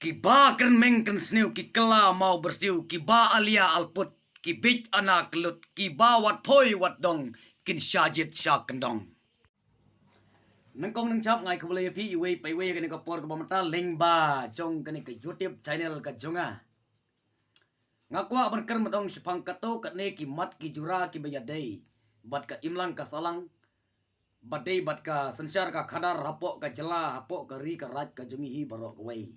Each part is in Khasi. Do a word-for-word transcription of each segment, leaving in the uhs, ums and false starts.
Ki ba kren meng kren sniew, ki kylla maw byrsiw, ki ba alia alput, ki bit ana klut, ki ba wat phoi wat dong, kin sha jied sha kyndong. Nyngkong nyngshap nga ai khublei ïa phi iwei pa iwei ha kane ka por kaba mynta lyngba jong kane ka YouTube channel ka jong nga. Nga kwah ban kren ban ong shaphang katto katne ki mat ki jura kiba ïadei bad ka imlang ka sahlang, ba dei bad ka synshar ka khadar hapoh ka jylla, hapoh ka ri ka raij ka jong ngi hi baroh kawei.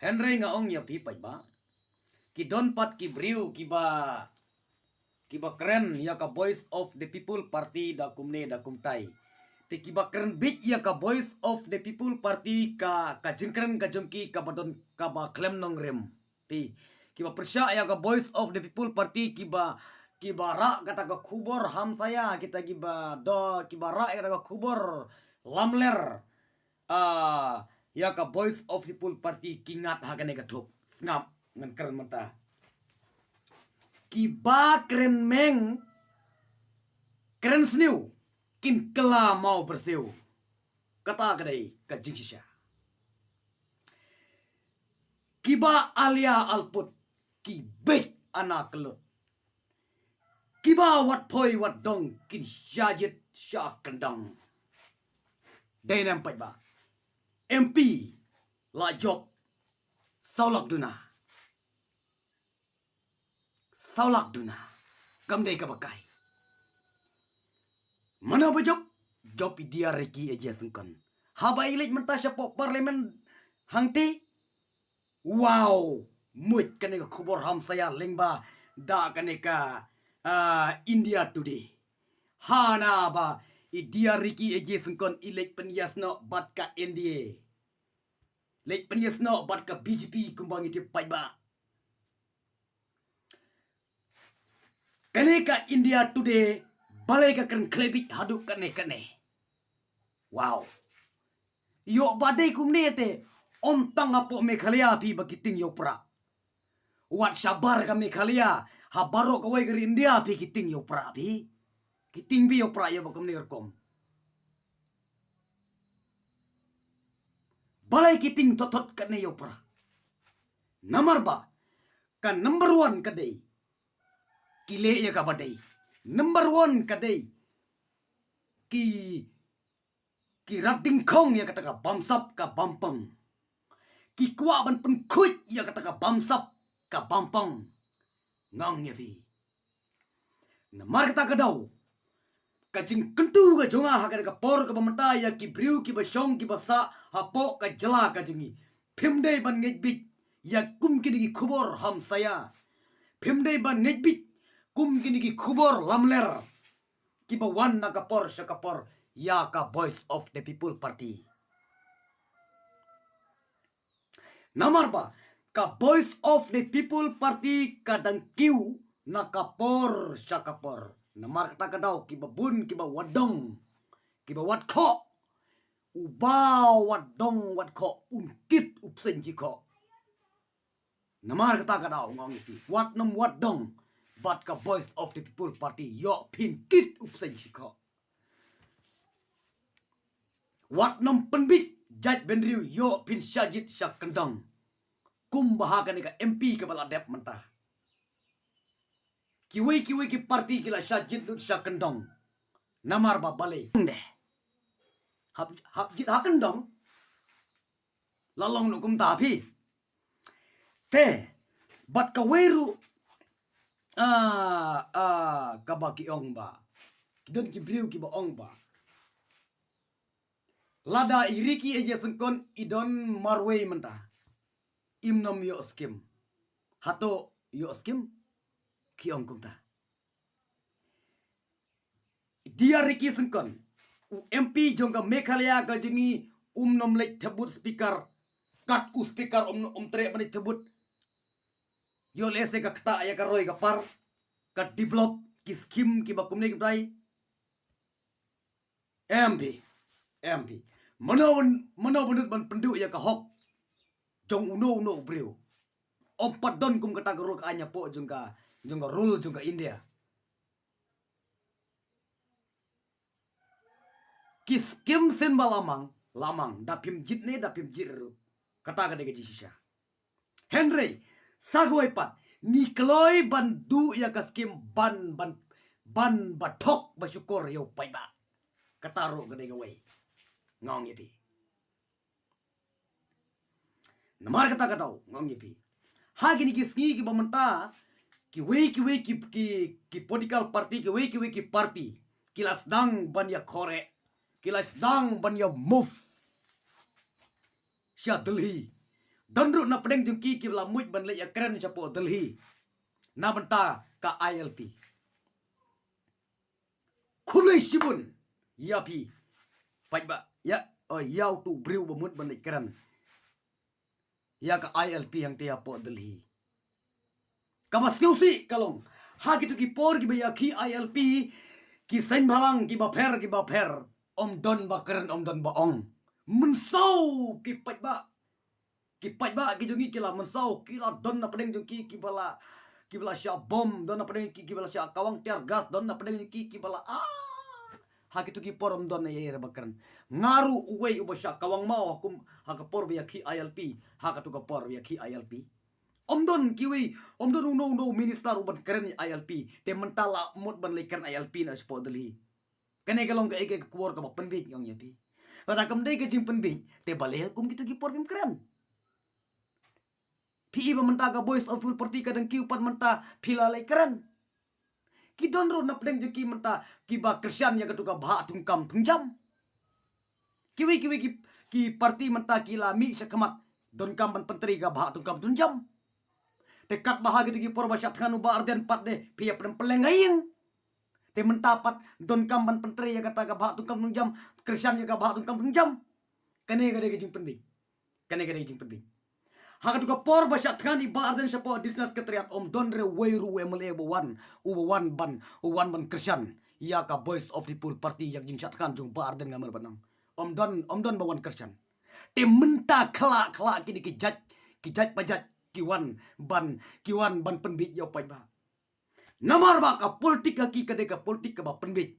Hynrei nga ong ïa phi paidbah, ki don pat ki briew kiba, kiba kren ïa ka Voice of the People Party da kumne da kumtai. Te kiba kren bit ïa ka Voice of the People Party, ka, ka jingkren ka jong ki kaba don kaba khlem nongrim. Phi, kiba pyrshah ïa ka Voice of the People Party, kiba, kiba rah kata ka khubor hamsaia, kita kiba do, kiba rah ïa kata ka khubor lamler, ah, ïa ka Voice of the People Party ki ngat ha kane ka thup. Sngap, ngan kren mynta. Ki ba kren meng kren sniew, kin kylla maw byrsiw. Kata ka dei ka jingshisha. Ki ba alia alput, ki bit ana klut, ki ba wat phoi wat dong, kin sha jied sha kyndong. Dei ne em paidbah? M P la jop saw lak duna. Saw lak duna. Kam dei kaba kai. Mano ba jop? Jop i D R Ricky A J Syngkon. Haba i leit mynta shapoh parliament hangtei. Wow. Mut kane ka khubor hamsaia lyngba da kane ka, ah, India Today. Hana ba i D R Ricky A J Syngkon i leit pynïasnoh bad ka N D A. Leit pynïasnoh bad ka B J P kumba ngi tip paidbah. Kane ka India Today balei ka kren khlebit haduh kane kane. Wow. Ïoh ba dei kumne te, ym tang hapoh Meghalaya phi ba ki tieng ïoh prah. Wat shabar ka Meghalaya, ha baroh kawei ka ri India phi ki tieng ïoh prah phi. Ki tieng phi ïoh prah ïa ba kumne rukom. Balei ki tieng thot thot kane ïoh prah? Namar ba ka number one ka dei ki leh ïa kaba dei. Number one ka dei ki, ki rat ding khong ïa kata ka bamsap ka bampong. Ki kwah ban pynkhuid ïa kata ka bamsap ka bampong. Nga ong ïa phi. Namar kata ka daw, ka jingkyntu ka jong nga ha kane ka por kaba mynta ïa ki briew kiba shong kiba sah hapoh ka jylla ka jong ngi. Phim dei ban ngeit bit ïa kum kine ki khubor hamsaia. Phim dei ban ngeit bit kum kine ki khubor lamler kiba wan na ka por sha ka por ïa ka Voice of the People Party. Namar ba ka Voice of the People Party ka dang kiew na ka por sha ka por. Namar kata ka daw kiba bun kiba wat dong, kiba wat khoh. Uba wat dong wat khoh un kit u bseiñ shi khoh. Namar kata ka daw nga ong ïa phi, wat nym wat dong bad ka Voice of the People Party, ïoh phin kit u bseiñ shi khoh. Wat nym pynbit jaitbynriew, ïoh phin sha jied sha kyndong. Kumba ha kane ka M P kaba la dep mynta. Kiwei kiwei ki party ki la sha jied lut sha kyndong. Namar ba balei? Hap, hap jied ha kyndong. La long noh kumta phi. Te bad kawei ruh, ah, ah, kaba ki ong ba, ki don ki briew kiba ong ba lada i Ricky A J Syngkon i don marwei mynta, im nym ïoh skim. Hato ïoh skim? Ki ong kumta. Dia Ricky Syngkon, u M P jong ka Meghalaya ka jong ngi, um nym leit thep vote speaker. Kat u speaker um, um treh ban leit thep vote. Ïoh lehse ka ktah ïa ka roi ka par, ka develop ki skim kiba kumne kumtai. Em phi, em phi. Mano, mano ba nud ban pynduh ïa ka hok jong uno uno u briew? Ym pat don kum kata ka rule ka aiñ hapoh jong ka, jong ka rule jong ka India. Ki skim sien ba la mang, la mang, da phim jied ne da phim jied ruh. Kata ka dei ka jingshisha. Hynrei sa kawei pat, ngi kloi ban duh ïa ka skim ban, ban, ban ba thok ba shukor ïa u paidbah. Kata ruh ka dei kawei, nga ong ïa phi. Namar kata ka daw, nga ong ïa phi, ha kine ki sngi kiba mynta, kiwei kiwei ki, ki, ki political party, kiwei kiwei ki party ki la sdang ban ïa khore, ki la sdang ban ïa move sha Delhi. Don ruh na pdeng jong ki kiba la mut ban leit ïa kren shapoh Delhi na bynta ka I L P. Khublei shibun ïa phi, paidbah, ïa, oh, ïa utu u briew ba mut ban leit kren ïa ka I L P hangta hapoh Delhi. Kaba sngewsih ka long, ha kitu ki por kiba ïa ki I L P, ki seng bhalang kiba pher kiba pher, ym don ba kren, ym don ba ong. Mynsaw ki paidbah, ki paidbah ki jong ngi ki la mynsaw, ki la don na pdeng jong ki kiba la, kiba la shah bom, don na pdeng ki kiba la shah kawang tear gas, don na pdeng jong ki kiba la, ah, ha kitu ki por ym don ei ei ruh ba kren. Nga ruh uwei uba shah kawang maw ha kum, ha ka por ba ïa ki I L P, ha katu ka por ba ïa ki I L P. Ym don kiwei, ym don uno uno u minister u ban kren ïa I L P, te mynta la mut ban leit kren I L P na shapoh Delhi. Kane ka long kaei kaei ka khubor kaba pynbiej, nga ong ïa phi. Lada kam dei ka jingpynbiej, te balei ha kum kitu ki por phim kren? Phi i ba mynta ka Voice of People Party ka dang kiew pat mynta phi la leit kren. Ki don ruh na pdeng jong ki mynta kiba kyrshan ïa katu ka bhah thungkam thungjam. Kiwei kiwei ki, ki party mynta ki la mih shakhmat, donkam ban pyntrei ka bhah thungkam thungjam. Te katba ha kitu ki por ba shah thngan u Bah Ardent pat de, phi ïa pynleng ha ïing. Te mynta pat donkam ban pyntrei ïa kata ka bhah thungkam thungjam, kyrshan ïa ka bhah thungkam thungjam. Kane ka dei ka jingpynbiej. Kane ka dei ka jingpynbiej. Ha katu ka por ba shah thngan i Bah Ardent shapoh District Secretariat, ym don re uwei ruh u M L A uba wan, uba wan ban, u wan ban kyrshan ïa ka Voice of the People Party, ïa ka jingshah thngan jong Bah Ardent, nga mer ban ong. Ym don, ym don ba wan kyrshan. Te mynta khlak khlak kine ki jait, ki jait ba jait ki wan ban, ki wan ban pynbiej ïa u paidbah. Namar ba ka politik ka ki ka dei ka politik kaba pynbiej.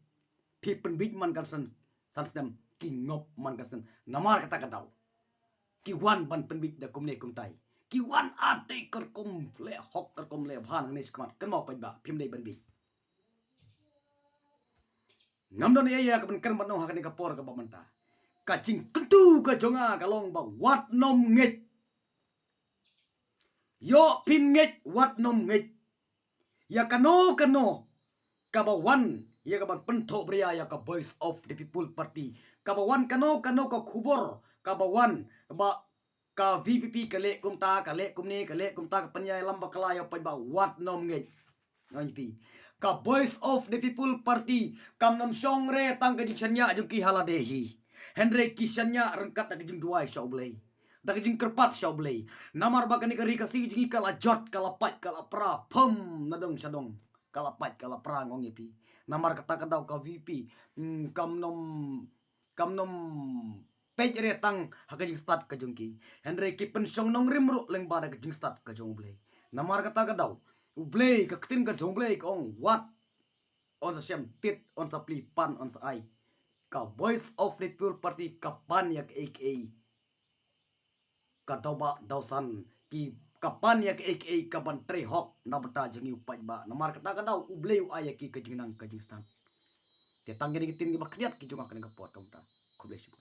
Phi pynbiej man kan san, san snem, ki ngop man kan san. Namar kata ka daw ki wan ban pynbiej da kumne kumtai. Ki wan adei ka rukom leh hok, ka rukom leh bha nangne shakhmat. Kynmaw paidbah, phim dei ban biej. Ngam don ei ei ïa ka ban kren ban ong ha kane ka por kaba mynta. Ka jingkyntu ka jong nga ka long ba wat nym ngeit. Ïoh phin ngeit, wat nym ngeit. Ïa kano kano kaba wan ïa ka ban pynthohbria ïa ka Voice of the People Party, kaba wan kano kano ka khubor kaba wan ba ka V P P ka leh kumta, ka leh kumne, ka leh kumta, ka pynïalam bakla ïa u paidbah, wat nym ngeit. Nga ong ïa phi, ka Voice of the People Party kam nym shong re tang ka jingshaniah jong ki ha lade hi. Hynrei ki shaniah ryngkat da ka jingduwai sha U Blei, da ka jingkyrpad sha U Blei. Namar ba kane ka ri Khasi jong ngi ka la jot, ka la pait, ka la pra phom na dong sha dong. Ka la pait, ka la pra, nga ong ïa phi. Namar kata ka daw ka V P P, mm, kam nym, kam nym peit re tang ha ka jingstad ka jong ki. Hynrei ki pynshong nongrim ruh lyngba da ka jingstad ka jong U Blei. Namar kata ka daw U Blei, ka ktien ka jong U Blei ka ong, wat yn sa shem, tied yn sa plie, pan yn sa ai. Ka Voice of the People Party ka pan ïa kaei kaei ka daw ba daw san, ki ka pan ïa kaei kaei ka ban trei hok na bynta jong ngi u paidbah. Namar kata ka daw U Blei u ai ïa ki ka jingnang ka jingstad. Te tang kine ki ktien kiba khyndiat ki jong nga ha kane ka por kumta. Khublei shibun.